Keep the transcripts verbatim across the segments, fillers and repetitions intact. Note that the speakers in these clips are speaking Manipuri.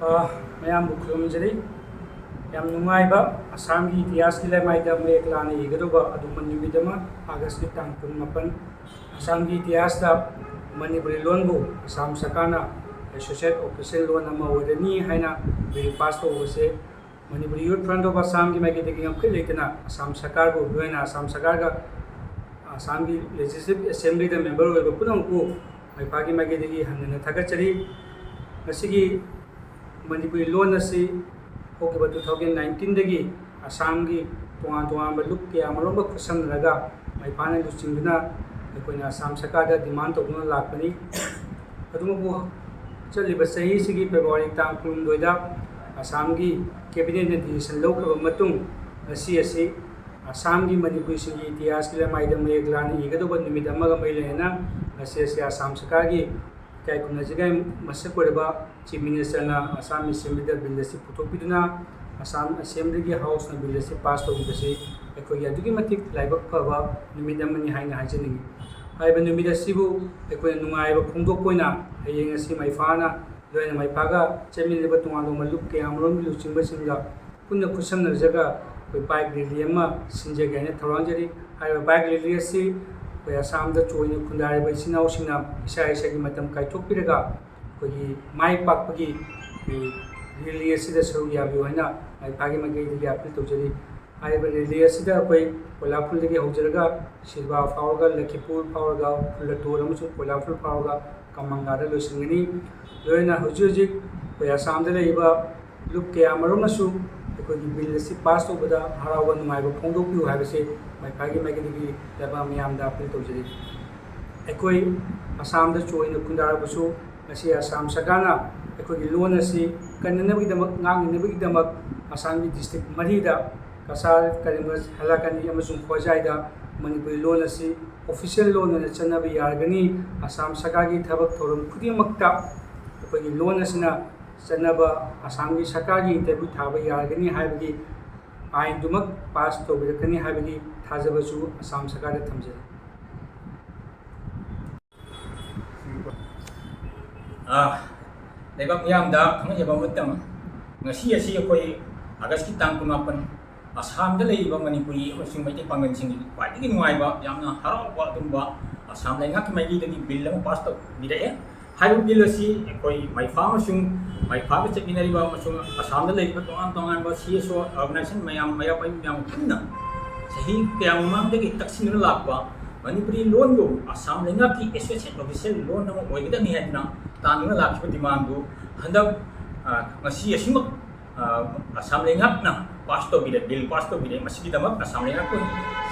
ꯑ, ꯃꯌꯥꯝꯕꯨ ꯈꯨꯔꯨꯝꯖꯔꯤ꯫ ꯌꯥꯝ ꯅꯨꯡꯉꯥꯏꯕ ꯑꯁꯥꯝꯒꯤ ꯏꯇꯤꯍꯥꯁꯀꯤ ꯂꯩꯃꯥꯏꯗ ꯃꯌꯦꯛ ꯂꯥꯅ ꯏꯒꯗꯧꯕ ꯑꯗꯨꯒꯨꯝꯕ ꯅꯨꯃꯤꯠ ꯑꯃ, ꯑꯥꯒꯁꯀꯤ ꯇꯥꯡ ꯀꯨꯟꯃꯥꯄꯟ, ꯑꯁꯥꯝꯒꯤ ꯏꯇꯤꯍꯥꯁꯇ ꯃꯅꯤꯄꯨꯔꯤ ꯂꯣꯟꯕꯨ ꯑꯁꯥꯝ ꯁꯔꯀꯥꯔꯅ associate official ꯂꯣꯟ ꯑꯃ ꯑꯣꯏꯔꯅꯤ ꯍꯥꯏꯅ bill pass ꯇꯧꯕꯁꯦ ꯃꯅꯤꯄꯨꯔꯤ Youth Front of Assamꯒꯤ ꯃꯥꯏꯀꯩꯗꯒꯤ ꯉꯝꯈꯩ ꯂꯩꯇꯅ ꯑꯁꯥꯝ ꯁꯔꯀꯥꯔꯕꯨ, ꯂꯣꯏꯅ ꯑꯁꯥꯝ ꯁꯔꯀꯥꯔꯒ ꯑꯁꯥꯝꯒꯤ Legislative Assemblyꯗ member ꯑꯣꯏꯕ ꯄꯨꯝꯅꯃꯛꯄꯨ ꯃꯥꯏꯄꯥꯒꯤ ꯃꯥꯏꯀꯩꯗꯒꯤ ꯍꯟꯅ ꯊꯥꯒꯠꯆꯔꯤ꯫ ꯉꯁꯤꯒꯤ ꯃꯅꯤꯄꯨꯔꯤ ꯂꯣꯟ ꯑꯁꯤ ꯍꯧꯈꯤꯕ two thousand nineteenꯗꯒꯤ ꯑꯁꯥꯝꯒꯤ ꯇꯣꯉꯥꯟ ꯇꯣꯉꯥꯟꯕ ꯂꯨꯞ ꯀꯌꯥ ꯑꯃꯔꯣꯝꯒ ꯈꯨꯠꯁꯝꯅꯔꯒ ꯃꯥꯏꯄꯥꯅ ꯂꯨꯆꯤꯡꯗꯨꯅ ꯑꯩꯈꯣꯏꯅ ꯑꯁꯥꯝ ꯁꯔꯀꯥꯔꯗ demand ꯇꯧꯗꯨꯅ ꯂꯥꯛꯄꯅꯤ꯫ ꯑꯗꯨꯕꯨ ꯆꯠꯂꯤꯕ ꯆꯍꯤꯁꯤꯒꯤ February ꯇꯥꯡ ꯀꯨꯟꯍꯨꯝꯗꯣꯏꯗ ꯑꯁꯥꯝꯒꯤ cabinetꯅ decision ꯂꯧꯈ꯭ꯔꯕ ꯃꯇꯨꯡ, ꯉꯁꯤ ꯑꯁꯤ ꯑꯁꯥꯝꯒꯤ ꯃꯅꯤꯄꯨꯔꯤꯁꯤꯡꯒꯤ ꯏꯇꯤꯍꯥꯁꯀꯤ ꯂꯩꯃꯥꯏꯗ ꯃꯌꯦꯛ ꯂꯥꯅ ꯏꯒꯗꯧꯕ ꯅꯨꯃꯤꯠ ꯑꯃꯒ ꯃꯔꯤ ꯂꯩꯅꯅ ꯉꯁꯤ ꯑꯁꯤ ꯑꯁꯥꯝ ꯁꯔꯀꯥꯔꯒꯤ ꯏꯀꯥꯏ ꯈꯨꯝꯅꯖꯒꯥꯏ ꯃꯁꯛ ꯑꯣꯏꯔꯕ Chief Ministerꯅ ꯑꯁꯥꯝ Assemblyꯗ bill ꯑꯁꯤ ꯄꯨꯊꯣꯛꯄꯤꯗꯨꯅ ꯑꯁꯥꯝ Assemblyꯒꯤ Houseꯅ bill ꯑꯁꯤ pass ꯇꯧꯕꯤꯕꯁꯤ ꯑꯩꯈꯣꯏꯒꯤ ꯑꯗꯨꯛꯀꯤ ꯃꯇꯤꯛ ꯂꯥꯏꯕꯛ ꯐꯕ ꯅꯨꯃꯤꯠ ꯑꯃꯅꯤ ꯍꯥꯏꯅ ꯍꯥꯏꯖꯅꯤꯡꯏ꯫ ꯍꯥꯏꯔꯤꯕ ꯅꯨꯃꯤꯠ ꯑꯁꯤꯕꯨ ꯑꯩꯈꯣꯏꯅ ꯅꯨꯡꯉꯥꯏꯕ ꯐꯣꯡꯗꯣꯛꯄ ꯑꯣꯏꯅ ꯍꯌꯦꯡ ꯑꯁꯤ ꯃꯥꯏꯄꯥꯅ, ꯂꯣꯏꯅ ꯃꯥꯏꯄꯥꯒ ꯆꯦꯟꯃꯤꯟꯅꯔꯤꯕ ꯇꯣꯉꯥꯟ ꯇꯣꯉꯥꯟꯕ ꯂꯨꯞ ꯀꯌꯥ ꯑꯃꯔꯣꯝꯒꯤ ꯂꯨꯆꯤꯡꯕꯁꯤꯡꯒ ꯄꯨꯟꯅ ꯈꯨꯠꯁꯝꯅꯖꯒ ꯑꯩꯈꯣꯏ bike rally ꯑꯃ ꯁꯤꯟꯖꯒꯦ ꯍꯥꯏꯅ ꯊꯧꯔꯥꯡꯖꯔꯤ꯫ ꯍꯥꯏꯔꯤꯕ bike rally ꯑꯁꯤ ꯑꯩꯈꯣꯏ ꯑꯁꯥꯝꯗ ꯆꯣꯏꯅ ꯈꯨꯟꯗꯥꯔꯤꯕ ꯏꯆꯤꯟ ꯏꯅꯥꯎꯁꯤꯡꯅ ꯏꯁꯥ ꯏꯁꯥꯒꯤ ꯃꯇꯝ ꯀꯥꯏꯊꯣꯛꯄꯤꯔꯒ ꯑꯩꯈꯣꯏꯒꯤ ꯃꯥꯏ ꯄꯥꯛꯄꯒꯤ rally ꯑꯁꯤꯗ ꯁꯔꯨꯛ ꯌꯥꯕꯤꯌꯨ ꯍꯥꯏꯅ ꯃꯥꯏꯄꯥꯒꯤ ꯃꯥꯏꯀꯩꯗꯒꯤ appeal ꯇꯧꯖꯔꯤ꯫ ꯍꯥꯏꯔꯤꯕ rally ꯑꯁꯤꯗ ꯑꯩꯈꯣꯏ ꯀꯣꯏꯂꯥꯐꯨꯜꯗꯒꯤ ꯍꯧꯖꯔꯒ ꯁꯤꯜꯕꯥ ꯐꯥꯎꯔꯒ, ꯂꯈꯤꯄꯨꯔ ꯐꯥꯎꯔꯒ, ꯐꯨꯜꯂꯇꯣꯔ ꯑꯃꯁꯨꯡ ꯀꯣꯏꯂꯥꯐꯨꯜ ꯐꯥꯎꯔꯒ ꯀꯃꯪꯒꯥꯗ ꯂꯣꯏꯁꯤꯟꯒꯅꯤ꯫ ꯂꯣꯏꯅꯅ ꯍꯧꯖꯤꯛ ꯍꯧꯖꯤꯛ ꯑꯩꯈꯣꯏ ꯑꯁꯥꯝꯗ ꯂꯩꯔꯤꯕ ꯂꯨꯞ ꯀꯌꯥ ꯑꯃꯔꯣꯝꯅꯁꯨ ꯑꯩꯈꯣꯏꯒꯤ bill ꯑꯁꯤ pass ꯇꯧꯕꯗ ꯍꯔꯥꯎꯕ ꯅꯨꯡꯉꯥꯏꯕ ꯐꯣꯡꯗꯣꯛꯄꯤꯌꯨ ꯍꯥꯏꯕꯁꯤ ꯃꯥꯏꯄꯥꯒꯤ ꯃꯥꯏꯀꯩꯗꯒꯤ ꯂꯩꯕꯥꯛ ꯃꯤꯌꯥꯝꯗ appeal ꯇꯧꯖꯔꯤ꯫ ꯑꯩꯈꯣꯏ ꯑꯁꯥꯝꯗ ꯆꯣꯏꯅ ꯈꯨꯟꯗꯥꯔꯕꯁꯨ ꯉꯁꯤ ꯑꯁꯥꯝ ꯁꯔꯀꯥꯔꯅ ꯑꯩꯈꯣꯏꯒꯤ ꯂꯣꯟ ꯑꯁꯤ ꯀꯟꯅꯅꯕꯒꯤꯗꯃꯛ, ꯉꯥꯛꯅꯅꯕꯒꯤꯗꯃꯛ ꯑꯁꯥꯝꯒꯤ district ꯃꯔꯤꯗ, ꯀꯁꯥꯔ, ꯀꯔꯤꯝꯒꯟꯖ, ꯍꯥꯏꯂꯥꯀꯟꯗꯤ ꯑꯃꯁꯨꯡ ꯍꯣꯖꯥꯏꯗ ꯃꯅꯤꯄꯨꯔꯤ ꯂꯣꯟ ꯑꯁꯤ official ꯂꯣꯟ ꯑꯣꯏꯅ ꯆꯠꯅꯕ ꯌꯥꯔꯒꯅꯤ꯫ ꯑꯁꯥꯝ ꯁꯔꯀꯥꯔꯒꯤ ꯊꯕꯛ ꯊꯧꯔꯝ ꯈꯨꯗꯤꯡꯃꯛꯇ ꯑꯩꯈꯣꯏꯒꯤ ꯂꯣꯟ ꯑꯁꯤꯅ ꯆꯠꯅꯕ ꯑꯁꯥꯝꯒꯤ ꯁꯔꯀꯥꯔꯒꯤ interview ꯊꯥꯕ ꯌꯥꯔꯒꯅꯤ ꯍꯥꯏꯕꯒꯤ ꯑꯥꯏꯟꯗꯨꯃꯛ pass ꯇꯧꯕꯤꯔꯛꯀꯅꯤ ꯍꯥꯏꯕꯒꯤ ꯊꯥꯖꯕꯁꯨ ꯑꯁꯥꯝ ꯁꯔꯀꯥꯔꯗ ꯊꯝꯖꯔꯤ꯫ ꯑꯥ, ꯂꯩꯕꯥꯛ ꯃꯤꯌꯥꯝꯗ ꯈꯪꯍꯟꯖꯕ ꯑꯃꯇꯪ, ꯉꯁꯤ ꯑꯁꯤ ꯑꯩꯈꯣꯏ ꯑꯥꯒꯁꯀꯤ ꯇꯥꯡ ꯀꯨꯟꯃꯥꯄꯟ, ꯑꯁꯥꯝꯗ ꯂꯩꯔꯤꯕ ꯃꯅꯤꯄꯨꯔꯤ ꯑꯃꯁꯨꯡ ꯃꯩꯇꯩ ꯄꯥꯉꯜꯁꯤꯡꯒꯤ ꯈ꯭ꯋꯥꯏꯗꯒꯤ ꯅꯨꯡꯉꯥꯏꯕ, ꯌꯥꯝꯅ ꯍꯔꯥꯎꯕ ꯑꯗꯨꯒꯨꯝꯕ ꯑꯁꯥꯝ ꯂꯩꯉꯥꯛꯀꯤ ꯃꯥꯏꯀꯩꯗꯒꯤ ꯕꯤꯜ ꯑꯃ ꯄꯥꯁ ꯇꯧꯕꯤꯔꯛꯑꯦ꯫ ꯍꯥꯏꯔꯤꯕ ꯕꯤꯜ ꯑꯁꯤ ꯑꯩꯈꯣꯏ ꯃꯩꯐꯥ ꯑꯃꯁꯨꯡ ꯃꯩꯐꯥꯒ ꯆꯠꯃꯤꯟꯅꯔꯤꯕ ꯑꯃꯁꯨꯡ ꯑꯁꯥꯝꯗ ꯂꯩꯔꯤꯕ ꯇꯣꯉꯥꯟ ꯇꯣꯉꯥꯟꯕ ꯁꯤ ꯑꯦꯁ ꯑꯣ ꯑꯣꯔꯒꯅꯥꯏꯖꯦꯁꯟ ꯃꯌꯥꯝ, ꯃꯩꯔꯥ ꯄꯥꯏꯕꯤ ꯃꯌꯥꯝ ꯄꯨꯟꯅ ꯆꯍꯤ ꯀꯌꯥ ꯃꯃꯥꯡꯗꯒꯤ ꯇꯛꯁꯤꯟꯗꯨꯅ ꯂꯥꯛꯄ ꯃꯅꯤꯄꯨꯔꯤ ꯂꯣꯟꯕꯨ ꯑꯁꯥꯝ ꯂꯩꯉꯥꯛꯀꯤ ꯑꯦꯁꯣꯁꯤꯌꯦꯠ ꯑꯣꯐꯤꯁꯤꯌꯦꯜ ꯂꯣꯟ ꯑꯃ ꯑꯣꯏꯒꯗꯕꯅꯤ ꯍꯥꯏꯗꯨꯅ ꯇꯥꯟꯗꯨꯅ ꯂꯥꯛꯈꯤꯕ ꯗꯤꯃꯥꯟꯗꯨ ꯍꯟꯗꯛ, ꯑ, ꯉꯁꯤ ꯑꯁꯤꯃꯛ, ꯑ, ꯑꯁꯥꯝ ꯂꯩꯉꯥꯛꯅ ꯄꯥꯁ ꯇꯧꯕꯤꯔꯦ, ꯕꯤꯜ ꯄꯥꯁ ꯇꯧꯕꯤꯔꯦ꯫ ꯃꯁꯤꯒꯤꯗꯃꯛ ꯑꯁꯥꯝ ꯂꯩꯉꯥꯛꯄꯨ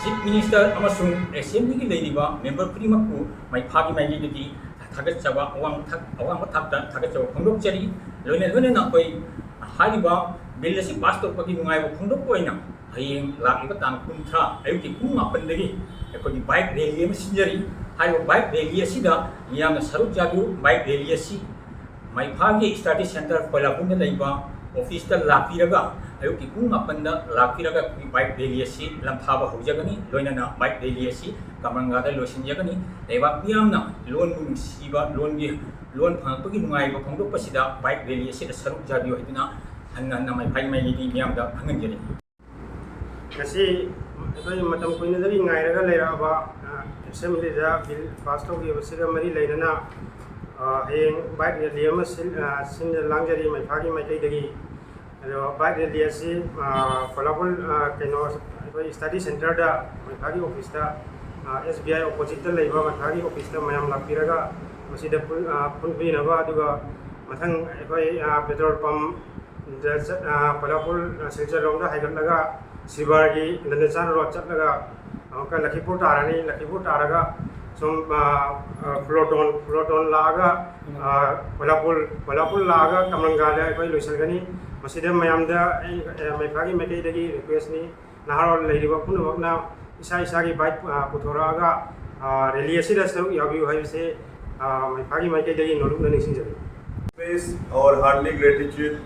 ꯆꯤꯐ ꯃꯤꯅꯤꯁꯇꯔ ꯑꯃꯁꯨꯡ ꯑꯦꯁꯦꯝꯕ꯭ꯂꯤꯒꯤ ꯂꯩꯔꯤꯕ ꯃꯦꯝꯕꯔ ꯈꯨꯗꯤꯡꯃꯛꯄꯨ ꯃꯩꯐꯥꯒꯤ ꯃꯥꯏꯀꯩꯗꯒꯤ ꯊꯥꯒꯠꯆꯕ, ꯑꯋꯥꯡꯕ ꯊꯥꯛ, ꯑꯋꯥꯡꯕ ꯊꯥꯛꯇ ꯊꯥꯒꯠꯆꯕ ꯐꯣꯡꯗꯣꯛꯆꯔꯤ꯫ ꯂꯣꯏꯅ ꯂꯣꯏꯅꯅ ꯑꯩꯈꯣꯏ ꯍꯥꯏꯔꯤꯕ ꯕꯤꯜ ꯑꯁꯤ ꯄꯥꯁ ꯇꯧꯔꯛꯄꯒꯤ ꯅꯨꯡꯉꯥꯏꯕ ꯐꯣꯡꯗꯣꯛꯄ ꯑꯣꯏꯅ ꯍꯌꯦꯡ ꯂꯥꯛꯂꯤꯕ ꯇꯥꯡ ꯀꯨꯟꯊ꯭ꯔꯥ ꯑꯌꯨꯛꯀꯤ ꯄꯨꯡ ꯃꯥꯄꯟꯗꯒꯤ ꯑꯩꯈꯣꯏꯒꯤ ꯕꯥꯏꯛ ꯔꯦꯂꯤ ꯑꯃ ꯁꯤꯟꯖꯔꯤ꯫ ꯍꯥꯏꯔꯤꯕ ꯕꯥꯏꯛ ꯔꯦꯂꯤ ꯑꯁꯤꯗ ꯃꯤꯌꯥꯝꯅ ꯁꯔꯨꯛ ꯌꯥꯕꯤꯌꯨ꯫ ꯕꯥꯏꯛ ꯔꯦꯂꯤ ꯑꯁꯤ ꯃꯩꯐꯥꯒꯤ ꯁ꯭ꯇꯗꯤ ꯁꯦꯟꯇꯔ ꯀꯣꯏꯂꯥꯄꯨꯔꯗ ꯂꯩꯕ ꯑꯣꯐꯤꯁꯇ ꯂꯥꯛꯄꯤꯔꯒ, ꯑꯌꯨꯛꯀꯤ ꯄꯨꯡ ꯃꯥꯄꯟꯗ ꯂꯥꯛꯄꯤꯔꯒ ꯑꯩꯈꯣꯏꯒꯤ ꯕꯥꯏꯛ ꯔꯦꯂꯤ ꯑꯁꯤ ꯂꯝꯊꯥꯕ ꯍꯧꯖꯒꯅꯤ꯫ ꯂꯣꯏꯅꯅ ꯕꯥꯏꯛ ꯔꯦꯂꯤ ꯑꯁꯤ ꯀꯃꯔꯪꯒꯥꯗ ꯂꯣꯏꯁꯤꯟꯖꯒꯅꯤ꯫ ꯂꯩꯕꯥꯛ ꯃꯤꯌꯥꯝꯅ ꯂꯣꯟꯕꯨ ꯅꯨꯡꯁꯤꯕ, ꯂꯣꯟꯒꯤ, ꯂꯣꯟ ꯐꯪꯂꯛꯄꯒꯤ ꯅꯨꯡꯉꯥꯏꯕ ꯐꯣꯡꯗꯣꯛꯄꯁꯤꯗ ꯕꯥꯏꯛ ꯔꯦꯂꯤ ꯑꯁꯤꯗ ꯁꯔꯨꯛ ꯌꯥꯕꯤꯌꯨ ꯍꯥꯏꯗꯨꯅ ꯍꯟꯅ ꯍꯟꯅ ꯃꯩꯐꯥꯒꯤ ꯃꯥꯏꯀꯩꯗꯒꯤ ꯃꯤꯌꯥꯝꯗ ꯈꯪꯍꯟꯖꯔꯤ꯫ ꯉꯁꯤ ꯑꯩꯈꯣꯏ ꯃꯇꯝ ꯀꯨꯏꯅꯗꯒꯤ ꯉꯥꯏꯔꯒ ꯂꯩꯔꯛꯑꯕ, ꯑ, ꯑꯦꯁꯦꯝꯕ꯭ꯂꯤꯗ ꯕꯤꯜ ꯄꯥꯁ ꯇꯧꯈꯤꯕꯁꯤꯒ ꯃꯔꯤ ꯂꯩꯅꯅ, ꯑ, ꯍꯌꯦꯡ ꯕꯥꯏꯛ ꯔꯦꯂꯤ ꯑꯃ ꯁꯤꯟ-, ꯑ, ꯁꯤꯟ ꯂꯥꯡꯖꯔꯤ ꯃꯩꯐꯥꯒꯤ ꯃꯥꯏꯀꯩꯗꯒꯤ꯫ ꯑꯗꯣ ꯕꯥꯏꯛ ꯔꯦꯂꯤ ꯑꯁꯤ, ꯑ, ꯀꯣꯂꯥꯄꯨꯔ, ꯑ, ꯀꯩꯅꯣ, ꯑꯩꯈꯣꯏ ꯁ꯭ꯇꯗꯤ ꯁꯦꯟꯇꯔꯗ, ꯃꯩꯐꯥꯒꯤ ꯑꯣꯐꯤꯁꯇ, ꯑ, ꯑꯦꯁ ꯕꯤ ꯑꯥꯏ ꯑꯣꯄꯣꯖꯤꯠꯇ ꯂꯩꯕ ꯃꯩꯐꯥꯒꯤ ꯑꯣꯐꯤꯁꯇ ꯃꯌꯥꯝ ꯂꯥꯛꯄꯤꯔꯒ ꯃꯁꯤꯗ ꯄꯨꯟ-, ꯑ, ꯄꯨꯟꯕꯤꯅꯕ, ꯑꯗꯨꯒ ꯃꯊꯪ ꯑꯩꯈꯣꯏ, ꯑ, ꯄꯦꯇ꯭ꯔꯣꯜ ꯄꯝ ꯗ ꯆꯠ-, ꯑ, ꯀꯣꯂꯥꯄꯨꯔ, ꯑ, ꯁꯤꯜꯆꯔ ꯂꯣꯝꯗ ꯍꯥꯏꯒꯠꯂꯒ ꯁꯤꯕꯥꯔꯒꯤ ꯏꯟꯇꯔꯅꯦꯁꯅꯦꯜ ꯔꯣꯗ ꯆꯠꯂꯒ ꯑꯃꯨꯛꯀ ꯂꯈꯤꯄꯨꯔ ꯇꯥꯔꯅꯤ꯫ ꯂꯈꯤꯄꯨꯔ ꯇꯥꯔꯒ ꯁꯨꯝ, ꯑ, ꯑ, ꯐꯨꯂꯣꯇꯣꯟ, ꯐꯨꯂꯣꯇꯣꯟ ꯂꯥꯛꯑꯒ, ꯑ, ꯀꯣꯂꯥꯄꯨꯔ, ꯀꯣꯂꯥꯄꯨꯔ ꯂꯥꯛꯑꯒ ꯀꯃꯔꯪꯒꯥꯗ ꯑꯩꯈꯣꯏ ꯂꯣꯏꯁꯤꯟꯒꯅꯤ꯫ ꯃꯁꯤꯗ ꯃꯌꯥꯝꯗ ꯑꯩ, ꯑ, ꯃꯩꯐꯥꯒꯤ ꯃꯥꯏꯀꯩꯗꯒꯤ ꯔꯤꯀ꯭ꯋꯦꯁꯅꯤ, ꯅꯍꯥꯔꯣꯜ ꯂꯩꯔꯤꯕ ꯄꯨꯝꯅꯃꯛꯅ ꯏꯁꯥ ꯏꯁꯥꯒꯤ ꯕꯥꯏꯛ, ꯑ, ꯄꯨꯊꯣꯔꯛꯑꯒ, ꯑ, ꯔꯦꯂꯤ ꯑꯁꯤꯗ ꯁꯔꯨꯛ ꯌꯥꯕꯤꯌꯨ ꯍꯥꯏꯕꯁꯤ, ꯑ, ꯃꯩꯐꯥꯒꯤ ꯃꯥꯏꯀꯩꯗꯒꯤ ꯅꯣꯂꯨꯛꯅ ꯅꯤꯡꯁꯤꯡꯖꯔꯤ꯫ Express our heartily gratitude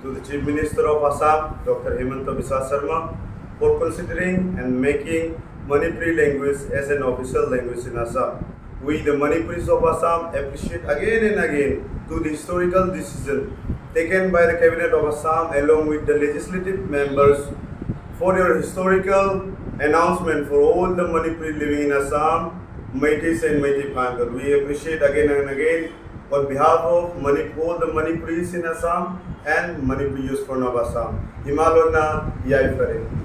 to the Chief Minister of Assam, Doctor Himanta Biswa Sarma, for considering and making Manipuri language as an official language in Assam. We, the Manipuris of Assam, appreciate again and again to the historical decision taken by the Cabinet of Assam along with the legislative members for your historical announcement for all the Manipuri living in Assam, Meiteis and Meitei Pangal. We appreciate again and again on behalf of Manip-, all the Manipuris in Assam and Manipur Youth Front of Assam. ꯏꯃꯥ ꯂꯣꯟꯅ ꯌꯥꯏꯐꯔꯦ꯫